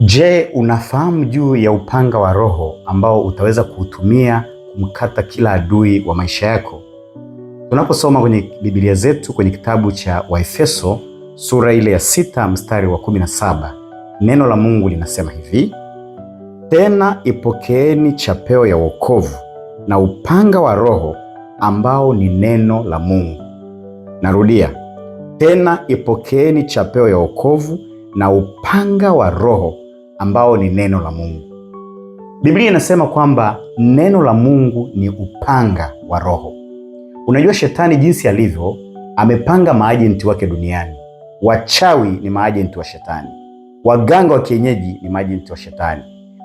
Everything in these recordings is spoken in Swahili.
Je, unafahamu juu ya upanga wa Roho ambao utaweza kuutumia kumkata kila adui wa maisha yako? Tunaposoma kwenye Biblia zetu kwenye kitabu cha Waefeso sura ile ya 6 mstari wa 17, neno la Mungu linasema hivi: tena ipokeeni chapeo ya wokovu na upanga wa Roho ambao ni neno la Mungu. Narudia, tena ipokeeni chapeo ya wokovu na upanga wa Roho ambao ni neno la Mungu. Biblia inasema kwamba neno la Mungu ni upanga wa Roho. Unajua shetani jinsi alivyo, amepanga maajenti wake duniani. Wachawi ni maajenti wa shetani, waganga wa kienyeji ni maajenti wa shetani,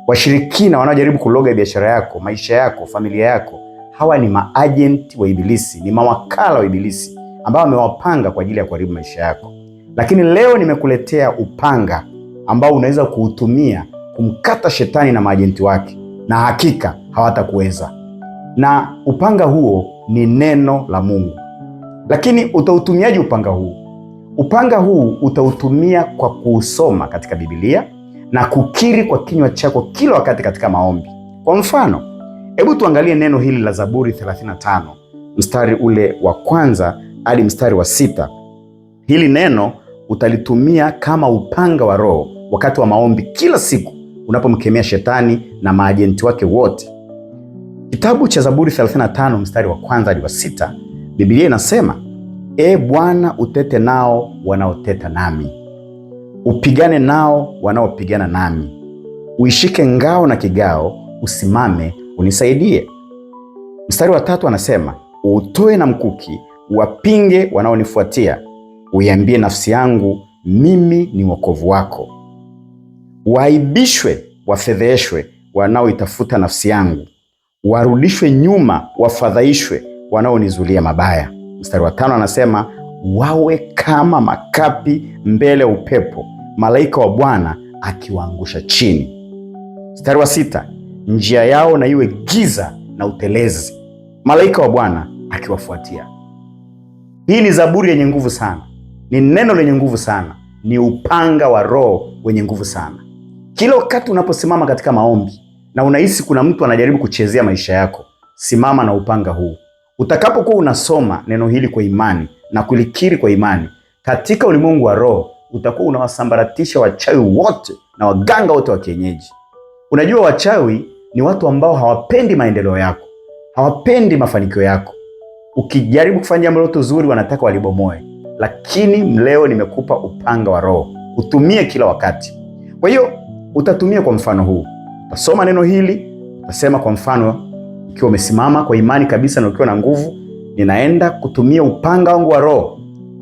washirikina wanaojaribu kuloga biashara yako, maisha yako, familia yako, hawa ni maajenti wa Ibilisi, ni mawakala wa Ibilisi ambao amewapanga kwa ajili ya kuharibu maisha yako. Lakini leo nimekuletea upanga ambao unaweza kuutumia kumkata shetani na maajenti wake, na hakika hawatakuweza. Na upanga huo ni neno la Mungu. Lakini utautumiaje upanga huu? Upanga huu utautumia kwa kuusoma katika Biblia na kukiri kwa kinywa chako kila wakati katika maombi. Kwa mfano, hebu tuangalie neno hili la Zaburi 35 mstari ule wa kwanza hadi mstari wa 6. Hili neno utalitumia kama upanga wa Roho wakati wa maombi kila siku unapomkemea shetani na maajenti wake wote. Kitabu cha Zaburi 35 mstari wa kwanza hadi wa 6, Biblia inasema, E Bwana, utete nao wanaoteta nami, upigane nao wanaopigana nami, uishike ngao na kigao, usimame unisaidie. Mstari wa 3 anasema, utoe na mkuki, uwapinge wanaonifuatia, uiambie nafsi yangu, mimi ni wokovu wako. Waaibishwe, wafedheheshwe wanaoitafuta nafsi yangu, warudishwe nyuma, wafadhaishwe wanaonizulia mabaya. Mstari wa 5 anasema, wawe kama makapi mbele ya upepo, malaika wa Bwana akiwaangusha chini. Mstari wa 6, njia yao na iwe giza na utelezi, malaika wa Bwana akiwafuatia. Hii ni zaburi yenye nguvu sana, ni neno lenye nguvu sana, ni upanga wa Roho wenye nguvu sana. Kila wakati unaposimama katika maombi na unahisi kuna mtu anajaribu kuchezea maisha yako, simama na upanga huu. Utakapokuwa unasoma neno hili kwa imani na kulikiri kwa imani, katika ulimwengu wa roho utakuwa unawasambaratisha wachawi wote na waganga wote wa kienyeji. Unajua, wachawi ni watu ambao hawapendi maendeleo yako, hawapendi mafanikio yako. Ukijaribu kufanya jambo lolote zuri, wanataka walibomoe. Lakini leo nimekupa upanga wa Roho, utumie kila wakati. Kwa hiyo utatumia kwa mfano huu, utasoma neno hili, utasema kwa mfano, ukiwa umesimama kwa imani kabisa na ukiwa na nguvu, ninaenda kutumia upanga wangu wa Roho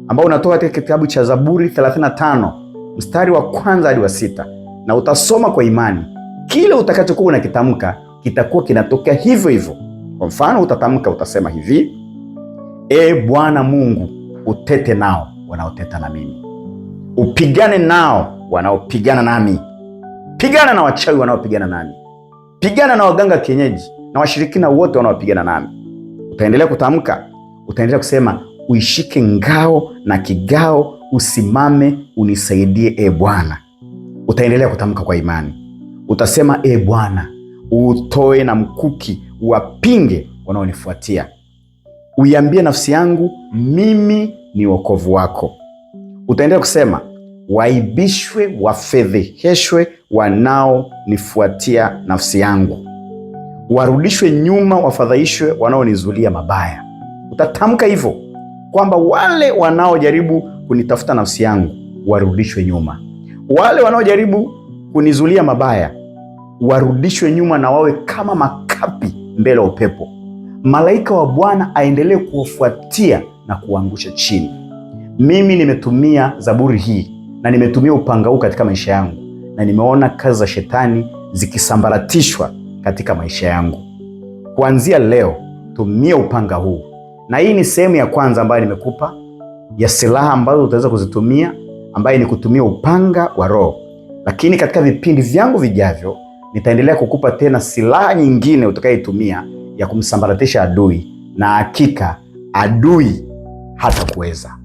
ambao unatoka katika kitabu cha Zaburi 35 mstari wa kwanza hadi wa 6, na utasoma kwa imani. Kile utakachokuwa unakitamka kitakuwa kinatokea hivyo hivyo. Kwa mfano, utatamka, utasema hivi: E Bwana Mungu, utete nao wanaoteta na mimi, upigane nao wanaopigana nami. Pigana na wachawi wanaopigana nami, pigana na waganga kienyeji na washirikina wote wanaopigana nami. Utaendelea kutamka, utaendelea kusema, uishike ngao na kigao, usimame unisaidie, e Bwana. Utaendelea kutamka kwa imani, utasema, e Bwana, utoe na mkuki, uwapinge wanaonifuatia, uiambie nafsi yangu, mimi ni wokovu wako. Utaendelea kusema, waibishwe, wafedheheshwe wanaonifuatia nafsi yangu, warudishwe nyuma, wafadhaishwe wanaonizulia mabaya. Utatamka hivyo kwamba wale wanaojaribu kunitafuta nafsi yangu warudishwe nyuma, wale wanaojaribu kunizulia mabaya warudishwe nyuma na wawe kama makapi mbele ya upepo. Malaika wa Bwana aendelee kuwafuatia na kuwaangusha chini. Mimi nimetumia zaburi hii na nimetumia upanga huu katika maisha yangu, na nimeona kazi za shetani zikisambaratishwa katika maisha yangu. Kuanzia leo, tumia upanga huu, na hii ni sehemu ya kwanza ambayo nimekupa ya silaha ambazo utaweza kuzitumia, ambayo ni kutumia upanga wa Roho. Lakini katika vipindi vyangu vijavyo nitaendelea kukupa tena silaha nyingine utakayoitumia ya kumsambaratisha adui, na hakika adui hatakuweza.